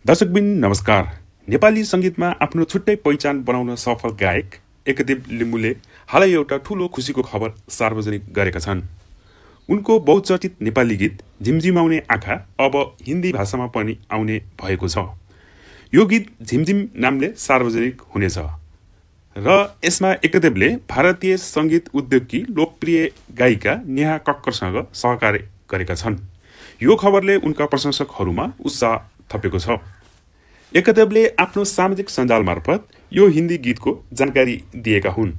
दर्शकबिन नमस्कार। नेपाली संगीतमा आफ्नो छुट्टै पहिचान बनाउन सफल गायक एकदेव लिम्बुले हालै एउटा ठूलो खुसीको खबर सार्वजनिक गरेका छन्। उनको बहुचर्चित नेपाली गीत झिमझिमाउने आँखा अब हिन्दी भाषामा पनि आउने भएको छ। यो गीत झिमझिम नामले सार्वजनिक हुनेछ र यसमा एकदेवले भारतीय संगीत उद्योगकी लोकप्रिय गायिका नेहा कक्करसँग सहकार्य गरेका छन्। यो खबरले उनका प्रशंसकहरूमा उत्साह थपेको छ। एकदेवले आफ्नो सामाजिक सञ्जाल मार्फत यो हिन्दी गीतको जानकारी दिएका हुन्।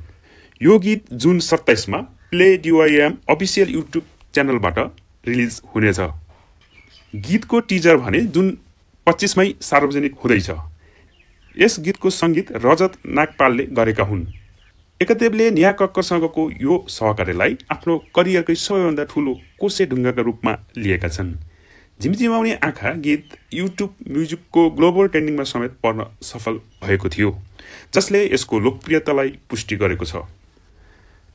यो गीत जुन 27 मा प्ले DYM अफिसियल युट्युब च्यानलबाट रिलिज हुनेछ। गीतको टिजर भने जुन 25 मै सार्वजनिक हुँदैछ। यस गीतको संगीत रजत नागपालले गरेका हुन्। एकदेवले नेहा कक्करसँगको यो सहकार्यलाई आफ्नो करियरकै सबैभन्दा ठूलो कोसेढुङ्गाका रूपमा लिएका छन्। झिमझिमाउने आँखा गीत युट्युब म्युजिकको ग्लोबल ट्रेन्डिङमा समेत पर्न सफल भएको थियो, जसले यसको लोकप्रियतालाई पुष्टि गरेको छ।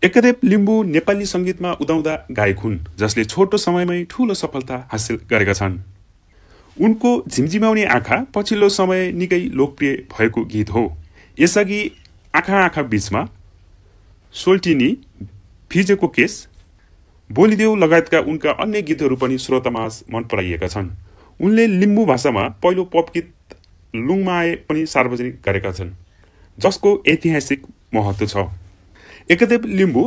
एकदेव लिम्बु नेपाली संगीतमा उदाउँदा गायक हुन्, जसले छोटो समयमै ठूलो सफलता हासिल गरेका छन्। उनको झिमझिमाउने आँखा पछिल्लो समय निकै लोकप्रिय भएको गीत हो। यसअघि आँखा आँखा बीचमा, सोल्टिनी, फिजेको केस, बोलिदेऊ लगायतका उनका अन्य गीतहरू पनि श्रोतामाझ मन पराइएका छन्। उनले लिम्बू भाषामा पहिलो पप गीत लुङमाए पनि सार्वजनिक गरेका छन्, जसको ऐतिहासिक महत्त्व छ। एकदेव लिम्बू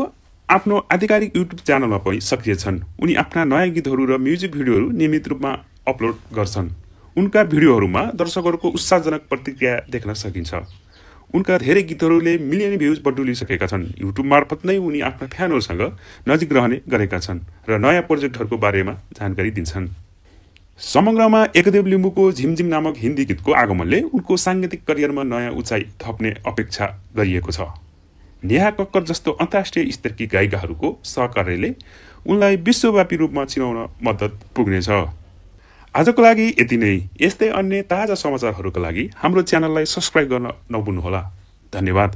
आफ्नो आधिकारिक युट्युब च्यानलमा पनि सक्रिय छन्। उनी आफ्ना नयाँ गीतहरू र म्युजिक भिडियोहरू नियमित रूपमा अपलोड गर्छन्। उनका भिडियोहरूमा दर्शकहरूको उत्साहजनक प्रतिक्रिया देख्न सकिन्छ। उनका धेरै गीतहरूले मिलियन भ्युज बटुलिसकेका छन्। युट्युब मार्फत नै उनी आफ्ना फ्यानहरूसँग नजिक रहने गरेका छन् र नयाँ प्रोजेक्टहरूको बारेमा जानकारी दिन्छन्। समग्रमा एकदेव लिम्बुको झिमझिम नामक हिन्दी गीतको आगमनले उनको साङ्गीतिक करियरमा नयाँ उचाइ थप्ने अपेक्षा गरिएको छ। नेहा कक्कर जस्तो अन्तर्राष्ट्रिय स्तरकी गायिकाहरूको सहकार्यले उनलाई विश्वव्यापी रूपमा चिनाउन मद्दत पुग्नेछ। आजको लागि यति नै। यस्तै अन्य ताजा समाचारहरूका लागि हाम्रो च्यानललाई सब्स्क्राइब गर्न नभुल्नुहोला। धन्यवाद।